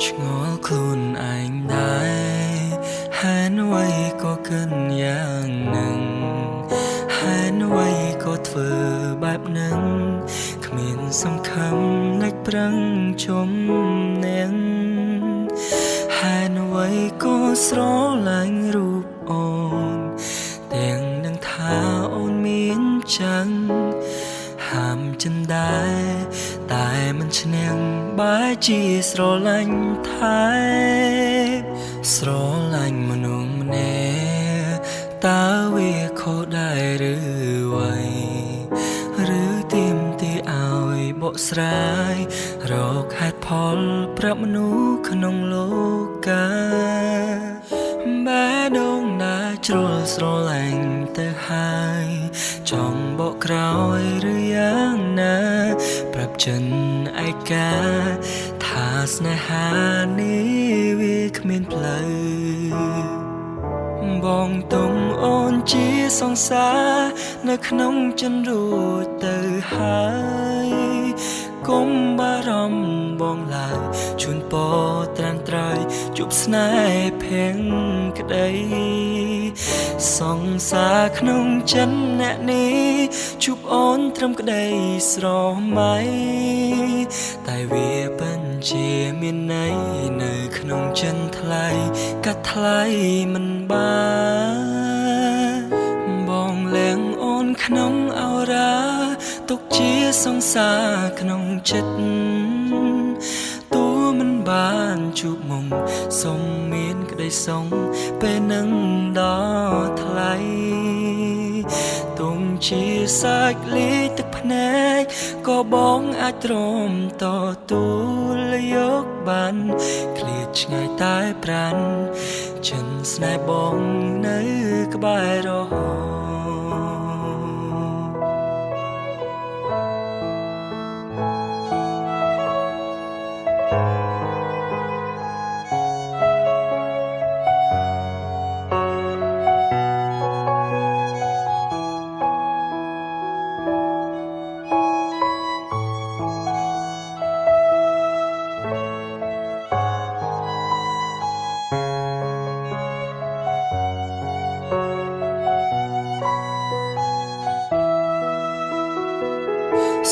ឆ្ងល់ខ្លួនឯងដែរហេតុអ្វីក៏គិនយ៉ាងនឹងហេតុអ្វីក៏ធ្វើបែបនឹងគ្មានសង្ឃឹមដាច់ប្រឹងជុំនាងហេតុអ្វីក៏ស្រឡាញ់រូបអូនទាំងនឹងថាអូនមានចឹងហាមចិនដែរតែមិនឈ្នះបែរជាស្រឡាញ់ថែស្រឡាញ់មនុស្សម្នាក់តើវាខុសដែរឬអ្វីឬទៀមទីឲ្យបកស្រាយរកហេតុផលប្រាប់មនុស្សក្នុងលោកាបែដងណាជ្រុលស្រឡាញ់ទៅហើយចង់បកក្រោយឬយ៉ាងណាប្រាប់ចិនឯកាថាស្នេហានេះវាគ្មានផ្លូវបងទុំអូនជាសង្សារនៅក្នុងចិនរួចទៅហើយ កុំបារម្ភបងឡើយជូនពរត្រានត្រើយជួបស្នេហ៍ភៀងក្តីសង្សារក្នុងចិនអ្នកនេះជួបអូនត្រឹមក្តីស្រមៃតែវាពិនជាមានន័យនៅក្នុងចិនថ្លៃកាត់ថ្លៃមិនបានបងលៀងអូនក្នុងអរ៉ាទុកជាសង្សារក្នុងចិត្តតួមិនបានជួបមុំសូមមានក្តីសងពេលនឹងដល់ថ្លៃទុំជាសាច់លាយទឹកភ្នែកក៏បងអាចទ្រាំតទួលយកបានឃ្លាតឆ្ងាយតែប្រានចិនស្នេហ៍បងនៅក្បែររហូត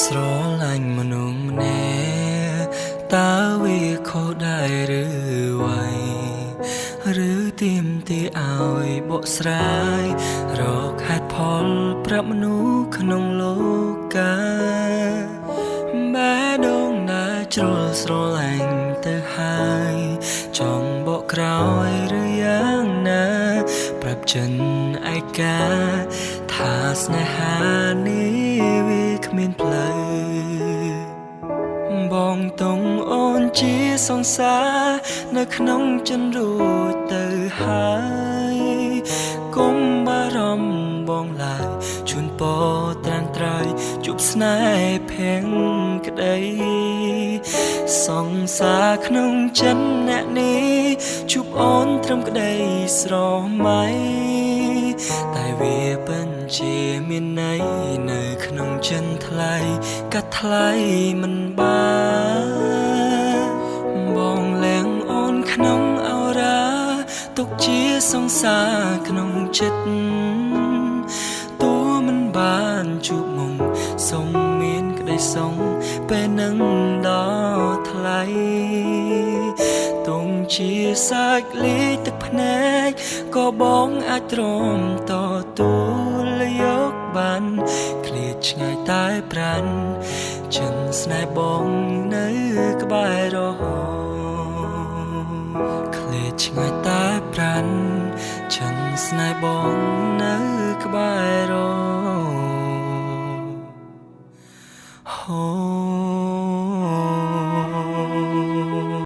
ស្រឡាញ់មនុស្សម្នាក់តើវាខុសដែរឬអ្វីឬទៀមទីឲ្យបកស្រាយរកហេតុផលប្រាប់មនុស្សក្នុងលោកាបែដងណាជ្រុលស្រឡាញ់ទៅហើយចង់បកក្រោយឬយ៉ាងណាប្រាប់ចិនឯកាថាស្នេហានេះវាគ្មានផ្លូវបងទុំអូនជាសង្សារនៅក្នុងចិនរួចទៅហើយ កុំបារម្ភបងឡើយជូនពរត្រានត្រើយជួបស្នេហ៍ភៀងក្តីសង្សារក្នុងចិនអ្នកនេះជួបអូនត្រឹមក្តីស្រមៃតែវាពិនជាមានន័យនៅក្នុងចិនថ្លៃកាត់ថ្លៃមិនបានបងលៀងអូនក្នុងអរ៉ាទុកជាសង្សារក្នុងចិត្តតួមិនបានជួបមុំសូមមានក្តីសងពេលនឹងដល់ថ្លៃទុំជាសាច់លាយទឹកភ្នែកក៏បងអាចទ្រាំតទួលយកបានឃ្លាតឆ្ងាយតែប្រានចិនស្នេហ៍បងនៅក្បែររហូតឃ្លាតឆ្ងាយតែប្រានចិនស្នេហ៍បង